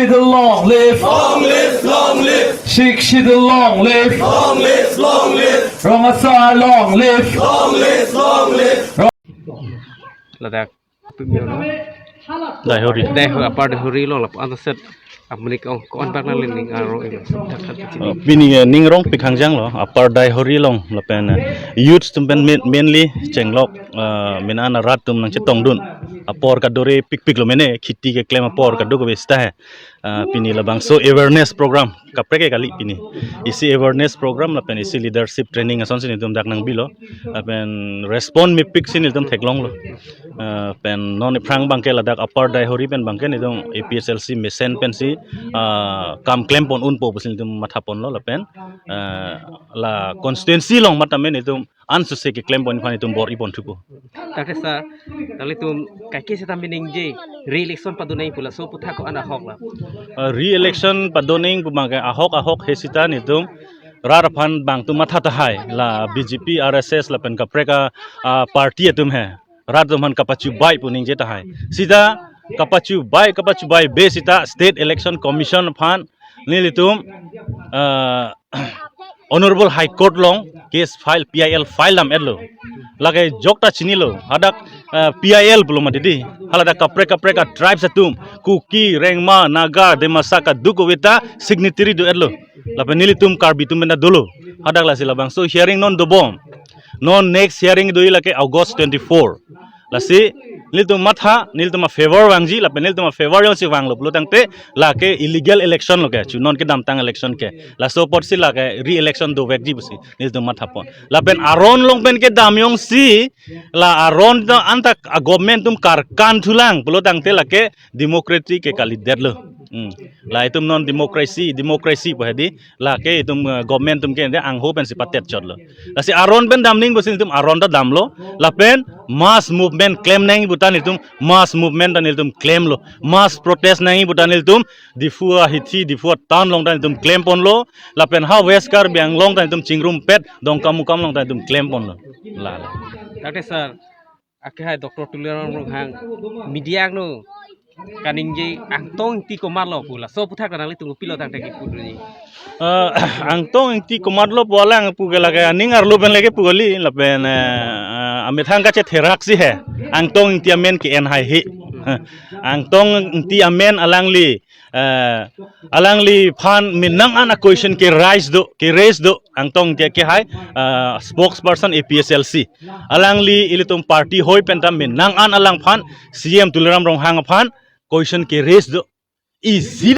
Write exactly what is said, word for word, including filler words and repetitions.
Shikshita long live! Long live, long live! Shikshita long live! Long live, long live! Rong Asar long live! Long live, long live! Ladak tumyo no. Daihori. Daiho, Upper Daihori lo lapu anset. Apni ko ko-an bak nangli ning arong ilo. Thak thak kachini. Oh, pini, eh, ning rongpik hangjang lo, Upper Daihori along lapen, eh, youth atum pen main-, mainly chenglok, eh, mena na rat atum nangchetongdun apor kadore pikpik lo mene, khiti keklem apor kadokave seta he. Ah, pini labangso awareness program kaprek ke kali pini. Isi awareness program lapen isi leadership training asonsi nelitum dak nangbilo. Lapen respond mepik si nelitum theklonglo. Ah, pen non aphrang abangke ladak Upper Daihori pen abangke nelitum A P H L C mesen pensi, ah, kam klempon unpo pusi nelitum mathaponlo lapen, ah, la constituency along matame nelitum ansose keklemponji aphan nelitum bor-iponthupo. Tangte sir, nanglitum kaike seta meningje re-election padonang pu laso aputhak ko-an ahok la? Ah, re-election padonang pu abangke ahok ahok he seta nelitum rat aphan bang atum matha tahai, la B J P, R S S lapen kaprek a, ah, party atum he. Rat atum aphan kapachubai pu ningje tahai. Seta kapachubai, kapachubai be seta State Election Commission aphan nelitum, ah, Honorable High Court along case file, P I L file dam-etlo. Lake jokta chinilo. Hadak, ah, P I L pulo mati di. Haladak kaprek kaprek a tribes atum, Kuki, Rengma, Naga, Dimasa kadokaveta signatory do-etlo. Lapen nelitum Karbi atum pen ta dolo. Hadak lasi labangso hearing non dobom. Non next hearing do lake August twenty-four. Lasi nelitum matha, nelitum a-favor vangji, lapen nelitum a-favor jongsi vanglo pulo tangte lake illegal election lo ke, chu non kedamtang election ke. Laso apotsi lake re-election dovekji pusi nelitum mathapon. Lapen aron along pen kedam jongsi la aron ta anta a-government atum karkan thulang pulo tangte lake democracy ke kalidetlo. Hmm. La itum non democracy, democracy pu he di, lake itum, eh, government atum ke de angho pensi patetchotlo. Lasi aron pen damnang pusi itum aron ta damlo. Lapen mass movement klemnang pu ta nelitum mass movement ta nelitum klemlo. Mass protest nang pu ta nelitum Diphu ahithi, Diphu atown along ta nelitum klemponlo. Lapen ha West Karbi Anglong ta nelitum chingrumpet, Dongkamukam along ta nelitum klemponlo. La, la. Tangte sir, akehai Doctor Tuliram Ronghang media angno kaningje Angtong Ingti komatlo pu laso aputhak nanglitum kopilo tangte kipudunji? Eh, Angtong Ingti komatlo pu alang pu ke lake aning arlo pen lake pu kali lapen, eh, eh, amethang kachetherak si he. Angtong Ingti amen ke-en hai he. Angtong Ingti amen alangli, eh, alangliphan menang an a-question ke-raise do, ke-raise do, Angtong Ingti akehai, eh, spokesperson A P H L C. Alangli ilitum party hoi pen ta menang an alangphan C M Tuliram Ronghang aphan question ke-raise do. Isi